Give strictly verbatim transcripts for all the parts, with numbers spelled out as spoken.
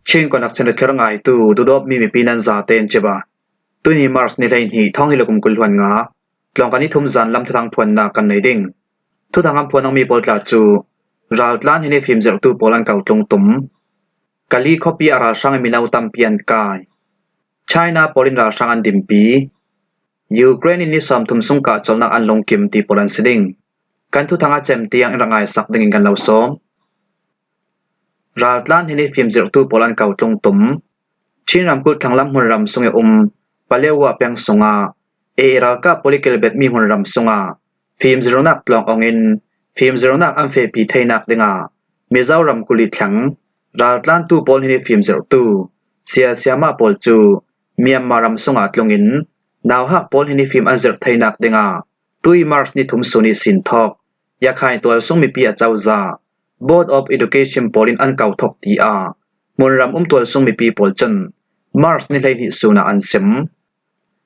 Chin Connection thlir ngaitu, duhdawtmi mipi nan zaten cibai. Tuni March ni hleihnih, thawng hnih le kum kul hluan nga, tlawngkai ni thum zan lam thuthang phuanna kan nei ding. Thuthang an phuan angmi pawl tla cu raltlan hnih fimzirhtu pawl an ko tlung tum. Kali khuapi ah ralhrang i mino tampi an kai. China pawl in ralhrang an dimpi. Ukraine in ni sawmthum sung kahcawlnak an lungkim ti pawl an si ding. Kan thuthang a cem tiang in rak ngaisak dingin kan lo sawm. Raltlan hnih fimzirhtu pawl an ko tlung tum. Chin ramkulh thlanglam hmunram sung i um Paletwa peng sungah A A ralkap pawl i kilbetmi hmunram sungah fimzirnak tlawng ong in fimzirnak an fehpi theinak dingah Mizoram kulh i thleng raltlantu pawl hnih fimzirhtu siasiamah pawl cu Myanmar ram sungah tlungin nauhak pawl hnih fim an zirh theinak dingah tui March ni thum sun ihsin thawk Yakhai tualsung mipi acozah Board of Education pawl in an ko thawk tiah hmunram um tualsung mipi pawl cun March ni hleihnih sun ah an sim.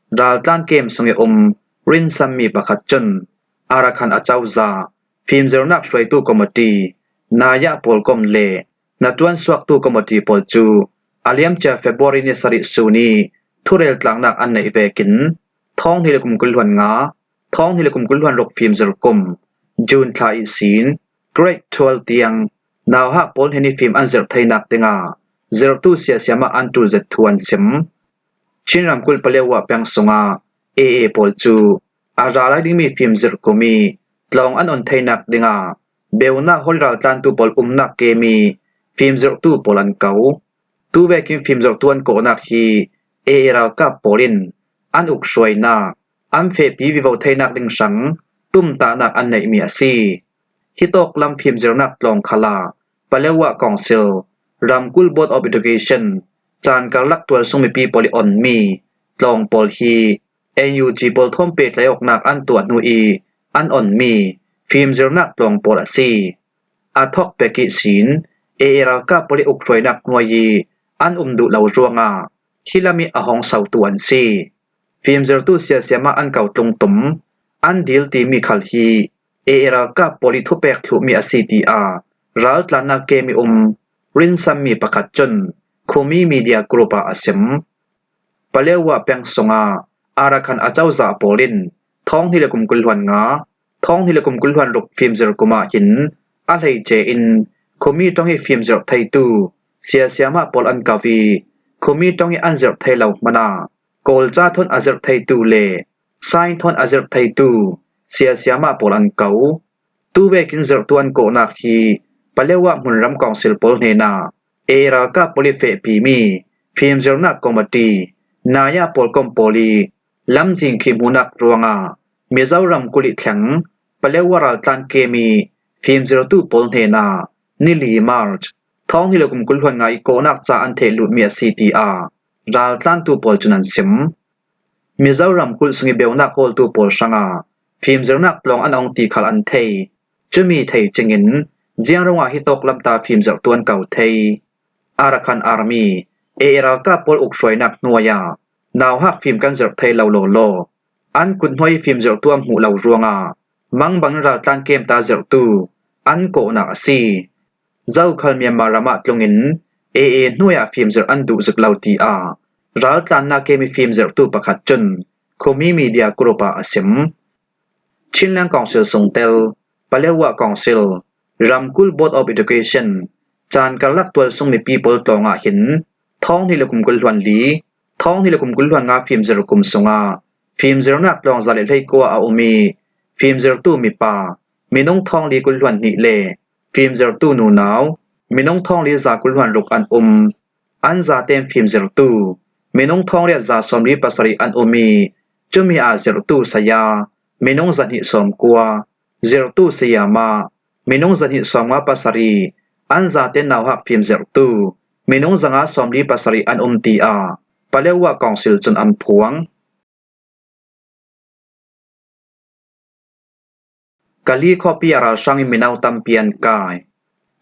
Raltlan kem sung i um rinsanmi pakhat cun Arakan acozah fimzirnak hruaitu committee, naya pawl kom le hnaṭuan suaktu committee pawl cu a liamcia February ni sarih sun i thurel tlaknak an neih vekin thawng hnih le kum kul hluan nga, thawng hnih le kum kul hluan ruk fimzir kum June thla ihsin grade twelve tiang nauhak pawl hnih fim an zirh theinak dingah zirhtu siasiamah an ṭul zet thu an sim. Chin ramkulh Paletwa peng sungah A A pawl cu a ra lai dingmi fimzirh kum i tlawng an on theinak dingah beunak hawl raltlantu pawl umnak kem i fimzirhtu pawl an ko. Tu vekin fimzirhtu an kawhnak hi A A ralkap pawl in an uk hruainak, an fehpi vivo theinak ding hrang tumtahnak an neihmi a si. Hitawk lam fimzirnak tlawng khal ah Paletwa Council, Ramkulh Board of Education, caan karlak tualsung mipi pawl i onmi tlawng pawl hi N U G pawl thawn pehtlai awknak an tuah hnu i an onmi fimzirnak tlawng pawl a si. A thawk pek ihsin A A ralkap pawl i uk hruainak hnuai i an um duh lo ruangah hi lam i a hong sotu an si. Fimzirtu siasiamah an ko tlung tum, an dil timi khal hi A A ralkap pawl i thupek thluhmi a si tiah raltlannak kem i um rinsanmi pakhat cun Khumi Media Group ah a sim. Paletwa peng sungah Arakan acozah pawl in thawng hnih le kum kul hluan nga, thawng hnih le kum kul hluan ruk fimzir kum ah hin a hleice in Khumi ṭong i fimzirh theitu siasiamah pawl an ko i Khumi ṭong i an zirh thei lo hmanah Kawlca thawn a zirh theitu le Sain thawn a zirh theitu siasiamah pawl an ko. Tu vekin zirhtu an kawhnak hi Paletwa hmunram council pawl hnenah A A ralkap pawl i fehpimi fimzirnak committee, naya pawl kom pawl i lamzin khi hmuhnak ruangah Mizoram kulh i thleng Paletwa raltlan kem i fimzirtu pawl hnenah ni li March thawng hnih le kum kul hluan nga i kawhnak ca an theh lutmi a si tiah raltlantu pawl cun an sim. Mizoram kulh sung i beunak hawltu pawl hrangah fimzirnak tlawng an ong ti khal an thei. Cumi thei cingin ziang ruangah hitawk lamta fimzirtu an ko thei. Arakan Army, A A ralkap pawl uk hruainak hnuai ah nauhak fim kan zirh thei lo lawlaw an kut hnuai fimzirtu a hmuh lo ruangah mangbangin raltlan kemta zirhtu an kawhnak a si. Zokhal Myanmar ram ah tlungin A A hnuai ah fimzirh an duh zik lo tiah raltlannak kem i fimzirhtu pakhat cun Khumi Media Group ah a sim. Chinland Council sungtel, Paletwa Council, Ramkulh Board of Education, caan karlak tualsung mipi pawl tlawng ah hin thawng hnih le kum kul hluan li, thawng hnih le kum kul hluan nga fimzir kum sungah fimzirnak tlawng za le hleikua a um i fimzirtu mipa minung thawng li kul hluan hnih le fimzirtu nunau minung thawng li za kul hluan ruk an um. An zaten fimzirtu minung thawng riat za sawmli pasarih an um i cumi a zirhtu saya minung zahnih sawmkua, zirhtu sayama minung zahnih sawmnga pasarih, an zaten nauhak fimzirtu minung zanga sawmli pasarih an um tiah Paletwa Council cun an phuang. Kali khuapi a ralhrang i mino tampi an kai.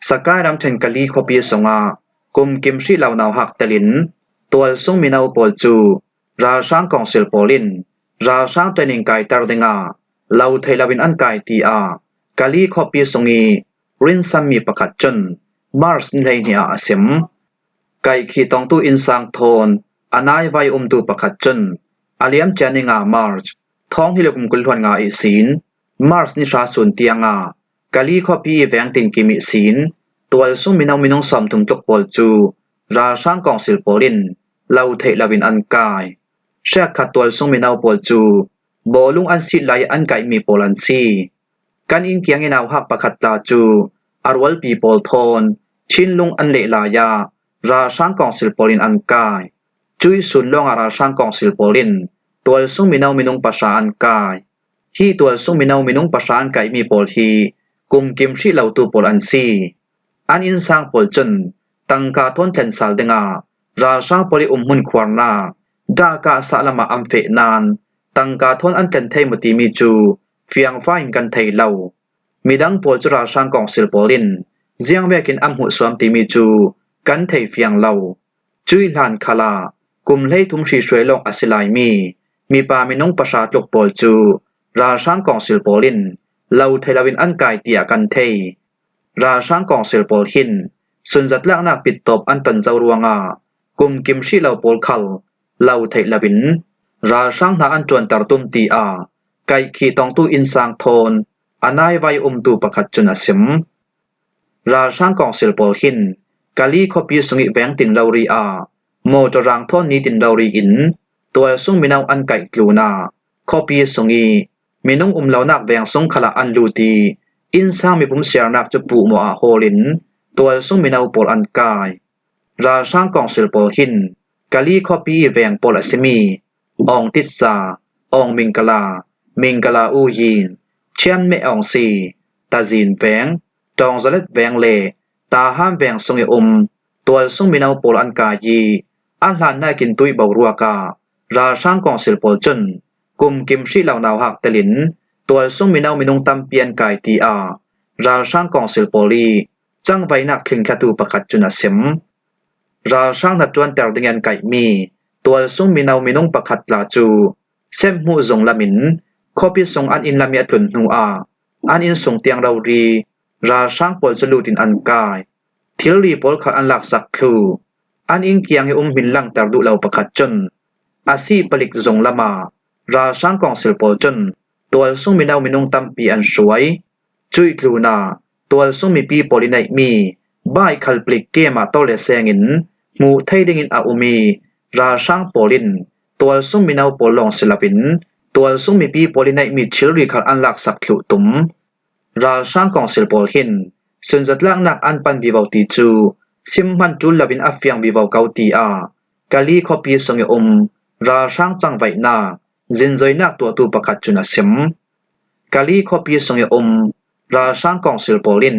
Sakai ramṭhen Kali khuapi sungah kum kim hrih lo nauhak telin tualsung mino pawl cu ralhrang council pawl in ralhrang training kaiter dingah lo thei loin an kai tiah Kali khuapi sung i rinsanmi pakhat cun March ni hleihnih ah a sim. Kaihkhih tawngtu innsang thawn a naivai umtu pakhat cun a liamcia ni nga March, thawng hnih le kum kul hluan nga ihsin March ni hra sun tianga Kali khuapi i veng tinkim ihsin tualsung mino minung sawmthum tluk pawl cu ralhrang kawngsil pawl in lo theih loin an kai. Hriakkhat tualsung mino pawl cu bawlung an sit lai an kaihmi pawl an si. Kan inn kiang i nauhak pakhat tla cu a rualpi pawl thawn thinlung an leh lai ah ralhrang kawngsil pawl in an kai. Cuih sun lawngah ralhrang kawngsil pawl in tualsung mino minung pahra an kai. Hi tualsung mino minung pahra an kaihmi pawl hi kumkim hrih lotu pawl an si. An innsang pawl cun tangka thawn thlen sal dingah ralhrang pawl i umhmun khuarnak dahkah sah lamah an feh nain tangka thawn an thlen thei maw timi cu fiangfa in kan thei lo. Midang pawl cu ralhrang kawngsil pawl in ziangvekin an hmuhsuam timi cu kan thei fiang lo. Cuih hlan khalah kum hleithum hrihruai lawng a si laimi mipa minung pahra tluk pawl cu ralhrang kawngsil pawl in lo thei loin an kai tiah kan thei. Ralhrang kawngsil pawl hin sunzatlaknak pittawp an ton zo ruangah kumkim hrih lo pawl khal lo theih loin ralhrang hna an ṭuanter tum tiah kaihkhih tawngtu innsang thawn a naivai umtu pakhat cun a sim. Ralhrang kawngsil pawl hin Kali khuapi sung i veng tin rori ah mawṭaw rang thawn nitin rori in tualsung mino an kaih tlunah khuapi sung i minung um lonak veng sung khalah an lut i innsang mipum siarnak cu puhmawh ah hawl in tualsung mino pawl an kai. Ralhrang kawngsil pawl hin Kali khuapi i veng pawl a simi Awng Titsa, Awng Mingkala, Mingkala Uyin, Chian Meh Awng Si, Tazin Veng, Ṭawng Zalet Veng le Tahan Veng sung i um tualsung mino pawl an kai i a hlannak in tuih boruak ah ralhrang kawngsil pawl cun kumkim hrih lo nauhak telin tualsung mino minung tampi an kai tiah ralhrang kawngsil pawl i cangvainak thlingthlatu pakhat cun a sim. Ralhrang hnaṭuanter ding i an kaihmi tualsung mino minung pakhat tla cu semhmuh zung lamin khuapi sung an inn lam i a tlun hnu ah an inn sung tiang rori ralhrang pawl cu lut in an kai. Thilri pawl khal an laksak thlu. An inn kiang i um hmin langter duh lo pakhat cun a sih palik zung lamah ralhrang kawngsil pawl cun tualsung mino minung tampi an hruai. Cuih tlunah tualsung mipi pawl i neihmi bike khal palik kem ah tor le sengin hmuh thei dingin a um i ralhrang pawl in tualsung mino pawl lawng si loin tualsung mipi pawl i neihmi thilri khal an laksak thluh tum. Ralhrang kawngsil pawl hin sunzatlaknak an pan vivo ti cu sim hman ṭul loin a fiang vivo ko tiah Kali khuapi sung i um ralhrang cangvaihnak zinzoinak tuahtu pakhat cun a sim. Kali khuapi sung i um ralhrang kawngsil pawl in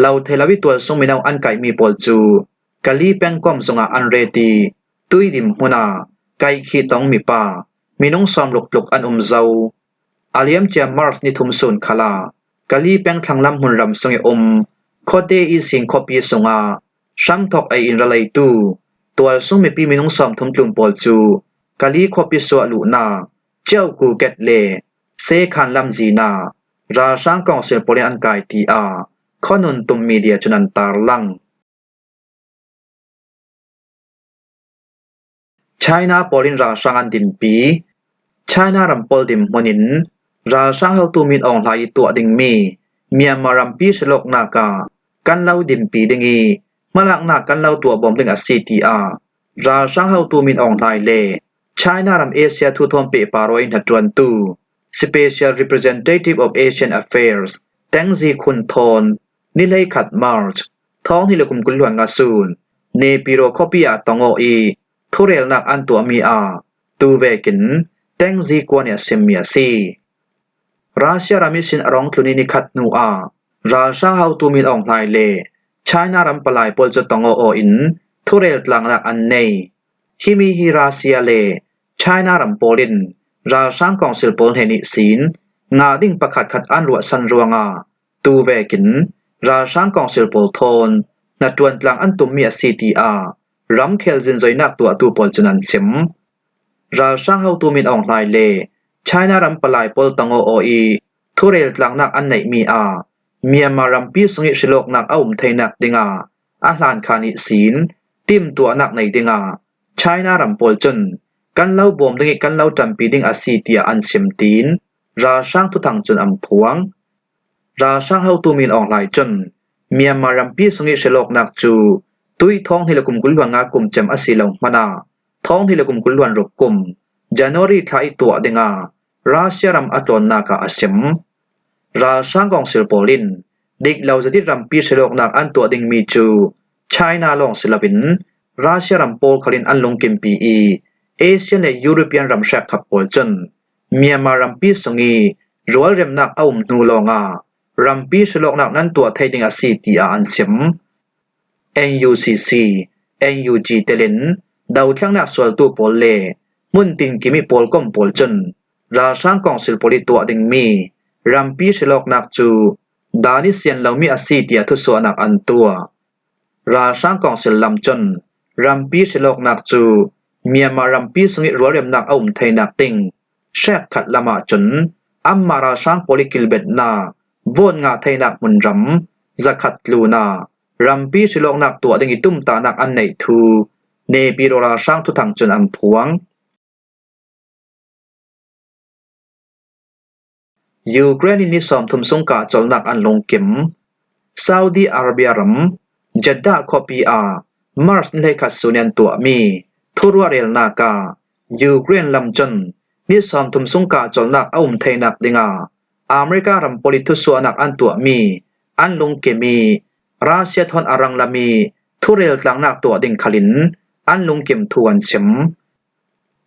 lo thei lo i tualsung mino an kaihmi pawl cu Kali pengkawm zungah an ret i tuidim hmun ah kaihkhih tawng mipa minung sawmruk tluk an um zo. A liamcia March ni thum sun khalah Kali peng thlanglam hmunram sung i um khuate ihsin khuapi sungah hramthawk ei in ra leitu tualsung mipi minung sawmthum tlun pawl cu Kali khuapi suah luhnak Ciauku Ket le Sekhan lamzin ah ralhrang kawngsil pawl in an kai tiah Khonun Tum Media cun an tarlang. China pawl in ralhrang an dinpi. China ram pawl dinhmun in ralhrang hotu Min Aung Hlaing i tuah dingmi Myanmar rampi hrilawknak ah kan lo dinpi ding i hmalaknak kan lo tuah bawm ding a si tiah ralhrang hotu Min Aung Hlaing le China ram Asia thu thawn pehpar aw i hnaṭuantu Special Representative of Asian Affairs Teng Zi-khun thawn ni hleikhat March thawng hnih le kum kul hluan nga sun Naypyidaw khuapi ah tong aw i thurelnak an tuahmi ah tu vekin Teng Zi-kuan i a simmi a si. Russia ram ihsin a rong tlun i ni khat hnu ah ralhrang hotu Min Aung Hlaing le China ram palai pawl cu tong aw aw in thurel tlangnak an nei. Himi hi Russia le China ram pawl in ralhrang kawngsil pawl hnen ihsin ngah ding pakhatkhat an ruahsan ruangah tu vekin ralhrang kawngsil pawl thawn hnaṭuan tlang an tummi a si tiah ramkhel zinzoinak tuahtu pawl cun an sim. Ralhrang hotu Min Aung Hlaing le China ram palai pawl tong aw aw i thurel tlangnak an neihmi ah Myanmar rampi sung i hrilawknak a um theinak dingah a hlan khan ihsin timtuahnak nei dingah China ram pawl cun kan lo bawm ding ih kan lo ṭanpi ding a si tiah an sim, tiin ralhrang thuthang cun an phuang. Ralhrang hotu Min Aung Hlaing cun Myanmar rampi sungih hrilawknak cu tuih thawng hnih le kum kul hluan nga kum cem a si lo hmanah thawng hnih le kum kul hluan ruk kum January thla ih tuah dingah Russia ram a tlawnnak ah a sim. Ralhrang kawngsil pawl in dik lo zetin rampi hrilawknak an tuah dingmi cu China lawng si loin Russia ram pawl khal in an lungkimpi ih Asian le European ram hrekkhat pawl cun Myanmar rampi sungih rualremnak a um hnu lawngah rampi hrilawknak nan tuah thei ding a si, tiah an sim. N U C C, N U G telin dothlennak sualtu pawl le hmun tinkim ih pawlkom pawl cun ralhrang kawngsil pawl ih tuah dingmi rampi hrilawknak cu dan ih sian lomi a si, tiah thusuahnak an tuah. Ralhrang kawngsil lam cun rampi hrilawknak cu Myanmar rampi sungih rualremnak a um theinak ding hrekkhat lam ahcun anmah ralhrang pawl ih kilbetnak vote ngah theinak hmunram zakhat tlunah rampi hrilawknak tuah ding ih tumtahnak an neih thu Naypyidaw ralhrang thuthang cun an phuang. Ukraine in ni sawmthum sung kah colhnak an lungkim. Saudi Arabia ram Jeddah khuapi ah March ni hleikhat sun in an tuahmi thuruahrialnak ah Ukraine lam cun ni sawmthum sung kah colhnak a um theinak dingah America ram pawl ih thusuahnak an tuahmi an lungkim ih Russia thawn a ranglam ih thurel tlangnak tuah ding khal in an lungkim thu an sim.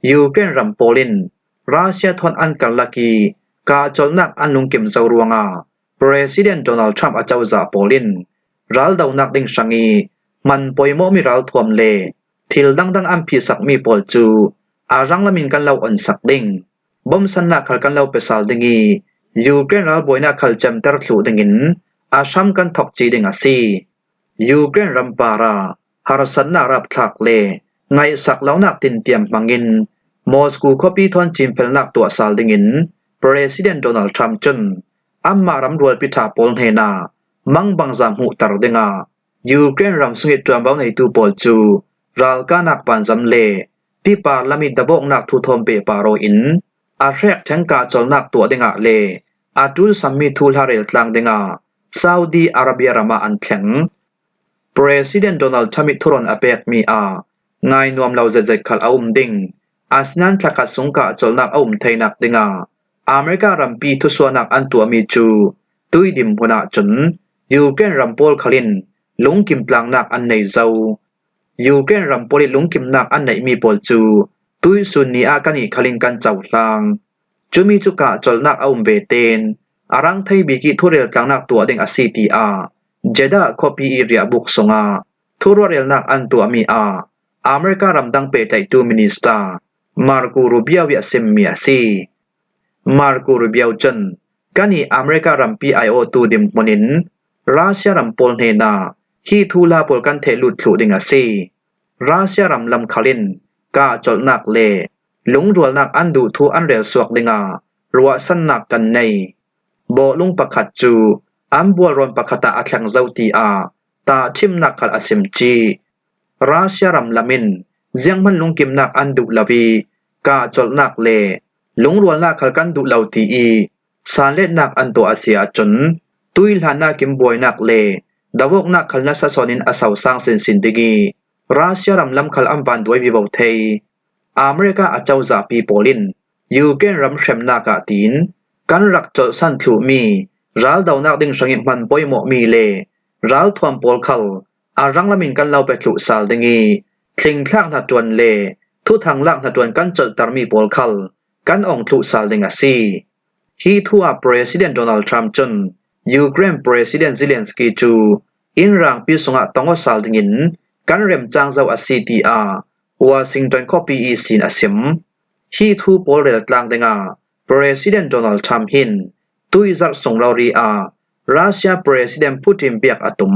Ukraine ram pawl in Russia thawn an karlak ih kah colhnak an lungkim zo ruangah President Donald Trump a cozah pawl in raldonak ding hrangih hman poimawhmi ralthuam le thil dangdang an phihsakmi pawl cu a ranglam in kan lo onsak ding, bomsannak khal kan lo pe sal ding ih Ukraine ralbuainak khal cemter thluh dingin a hram kan thok cih ding a si. Ukraine ram parah harsatnak rapthlak le ngaihsak lonak tintiam hmangin Moscow khuapi thawn cinfelnak tuah sal dingin President Donald Trump cun anmah ram rualpi ṭha pawl hnenah mangbangza hmuhter dingah Ukraine ram sungih ṭuanvo neitu pawl cu ralkahnak vanzam le tipar lam ih davawknak thu thawn pehpar aw in a hrek ṭheng kah colhnak tuah dingah le a ṭulsammi thuhla rel tlang dingah Saudi Arabia ram ah an thleng. President Donald Trump ih thurawn a pekmi ah ngainuam lo zetzet khal a um ding, asinain thlakhat sung kah colhnak a um theinak dingah America rampi thusuahnak an tuahmi cu tuih dinhmun ahcun Ukraine ram pawl khal in lungkim tlangnak an nei zo. Ukraine ram pawl ih lungkimnak an neihmi pawl cu tuihsun ni ah kannih khal in kan cohlang. Cumi cu kah colhnak a um ve tein a rang thei bik ih thurel tlangnak tuah ding a si, tiah Jeddah khuapi ih riahbuk sungah thuruahrialnak an tuahmi ah America ramdang pehtlaihtu Minister Marco Rubio ih a simmi a si. Marco Rubio cun kannih America rampi aiawhtu dinhmun in Russia ram pawl hnenah hi thuhla pawl kan thehlut thluh ding a si. Russia ram lam khal in kah colhnak le lungrualnak an duh thu an relsuak dingah ruahsannak kan nei. Bawhlung pakhat cu an bualrawn pakhat ah a thleng zo, tiah tahṭhimnak khal a sim cih. Russia ram lam in zianghman lungkimnak an duh lo ih kah colhnak le lungrualnak khal kan duh lo ti ih sanletnak an tuah a si ahcun tuihlannak in buainak le davawknak khal nasa sawn in a sosang sinsin ding ih Russia ram lam khal an vanduai vivo thei. America a cozahpi pawl in Ukraine ram hremnak ah tiin kan rak colhsan thluhmi raldonak ding hrangih hman poimawhmi le ralthuam pawl khal a ranglam in kan lo pe thluh sal ding ih thlingthlak hnaṭuan le thuthang lak hnaṭuan kan colhtermi pawl khal kan ong thluh sal ding a si. Hi thu ah President Donald Trump cun Ukraine President Zelensky cu inn rangpi sungah tong aw sal dingin kan remcang zo a si, tiah Washington khuapi ihsin a sim. Hi thu pawl rel tlang dingah President Donald Trump hin tuih zarh sung rori ah Russia President Putin biak a tum.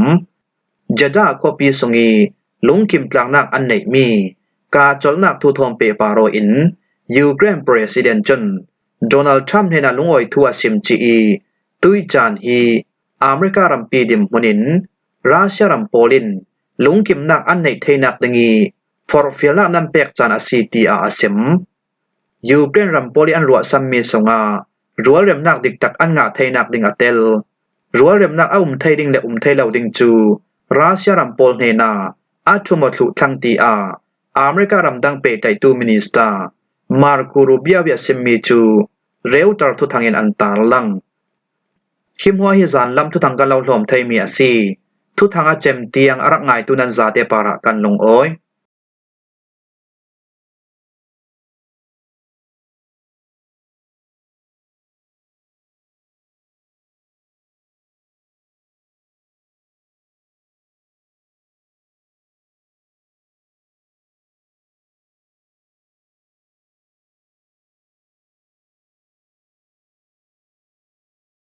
Jeddah khuapi sungih lungkim tlangnak an neihmi kah colhnak thu thawn pehpar aw in Ukraine President cun Donald Trump hnenah lungawi thu a sim cih ih tuih caan hi America rampi dinhmun in Russia ram pawl in lungkimnak an neih theinak ding i forhfialnak nan pek caan a si, tiah a sim. Ukraine ram pawl i an ruahsammi sungah rualremnak diktak an ngah theinak ding a tel. Rualremnak a um thei ding le um thei lo ding cu Russia ram pawl hnenah a ṭhum aw thluh thlang, tiah America ramdang pehtlaihtu Minister Marco Rubio i a simmi cu Reuters thuthang in an tarlang. Hi hmuah hi zanlam thuthang kan lo hlawm theimi a si. Thuthang a cem tiang a rak ngaitu nan zate parah kan lungawi.